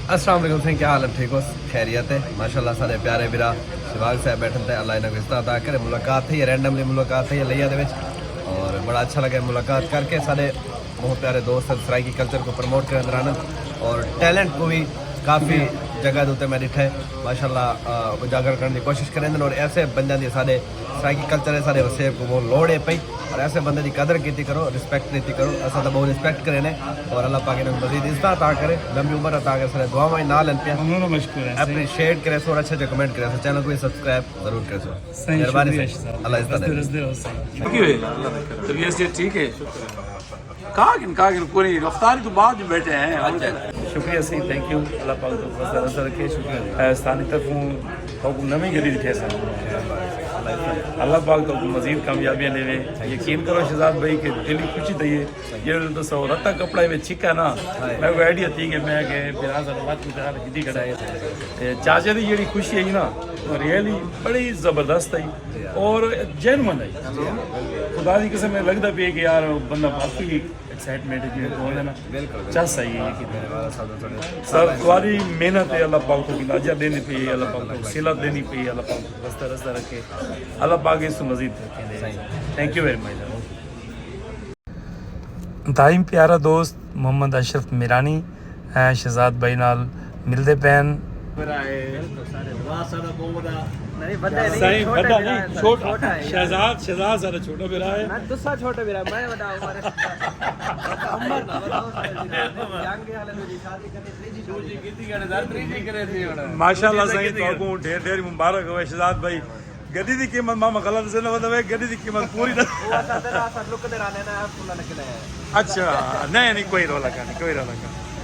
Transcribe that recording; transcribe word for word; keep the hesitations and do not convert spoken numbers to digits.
السلام علیکم سائیں، کیا حال ہے؟ ٹھیک ہو؟ خیریت ہے؟ ماشاءاللہ، سارے پیارے برا شہباز صاحب بیٹھن تے، اللہ انہاں کو عزت عطا کرے۔ ملاقات تھی ہے، رینڈملی ملاقات تھی ہے لیا دے وچ، اور بڑا اچھا لگا ملاقات کر کے۔ سارے بہت پیارے دوست ہیں، سرائیکی کلچر کو پروموٹ کرن رہن اور ٹیلنٹ کو بھی کافی جگہ دے اتے میں ڈٹھا ہے، ماشاءاللہ، آ، اجاگر کرنے کی کوشش کریں اور ایسے بندیاں دی سارے سرائیکی کلچر ہے، سارے وسیب کو وہ لوڑ ہے پئی۔ اور ایسے بندے دی قدر کیتی کرو، رسپیکٹ کیتی کرو۔ اساں تاں بہت رسپیکٹ کرے نے، اور اللہ پاک انہاں نوں مزید عزت عطا کرے، لمبی عمر عطا کرے۔ سارے دعاواں نال ہن پیاں۔ انہاں نوں مشکور ہے سائیں۔ اپریشیٹ کرے سو اور اچھے اچھے کمنٹ کرے سو، چینل کو سبسکرائب ضرور کرے سو۔ سائیں، مہربانی شکریہ سائیں۔ شہزاد۔ اللہ عزت بس دے۔ رسدے رہو سائیں۔ کی ہوئے؟ طبیعت سے ٹھیک ہے؟ کاگن، کاگن کوئی نہیں، افطاری تو بعد جو بیٹھے ہیں۔ شکریہ سائیں، تھینک یو۔ اللہ پاک تو بس رسدے رکھے۔ شکریہ۔ اے، ستانی طرفوں حکم نویں گڈی دکھے سن۔ اللہ پاک تو مزید کامیابیاں ڈیوے۔ یقین کرو شہزاد بھائی کہ دلی خوشی تھی ہے۔ جیڑھے تو سو رتا کپڑا وچ چھکا نا، میں کو آئیڈیا تھی کہ میں کہ پھر آ سارا وقت گزار کیتی کھڑا ہے۔ تے چاچا دی جیڑھی خوشی ہے نا، وہ ریئلی بڑی زبردست ہے اور جینوئن ہے۔ خدا دی قسم، میں لگدا پئی کہ یار بندہ واقعی ایکسائٹمنٹ جی کو ہے نا۔ بالکل، بالکل۔ چس آئی ہے کہ میرے والا صاحب نے تھوڑے سر، تہاݙی محنت ہے، اللہ پاک تہاکوں اجر ݙیندے پئے، اللہ پاک تہاکوں صلت ݙیندے پئے، اللہ پاک تہاکوں رسدے رسدے رکھے، اللہ پاک اس توں مزید ترقی ݙے۔ صحیح۔ تھینک یو ویری مچ۔ دائم پیارا دوست محمد اشرف میرانی، اے، شہزاد بھائی نال ملدے پئے ہن۔ نہیں، وݙا نہیں، سائیں، چھوٹا وݙا بھرا نہیں، ہے۔ چھوٹا، چھوٹا ہے۔ شہزاد، شہزاد سارا چھوٹا بھرا ہے۔ نہ، تساں چھوٹا بھرا، میں وݙا عمر۔ عمر دا وݙا ہو سکدا ہے۔ ینگ ہے، حالے میری شادی کرنی، تریجھی شادی کرنی۔ ماشاءاللہ سائیں، تہاکوں ڈھیر ڈھیر مبارک ہوئے شہزاد بھائی۔ گڈی دی قیمت ماما غلط سے نہ ودے، گڈی دی قیمت پوری نہ۔ وہ اساں تے اساں لکدے رہنے نا، آپ کھلا نہ کھلے۔ اچھا، نہیں، نہیں، کوئی رولا کائنی، کوئی رولا کائنی۔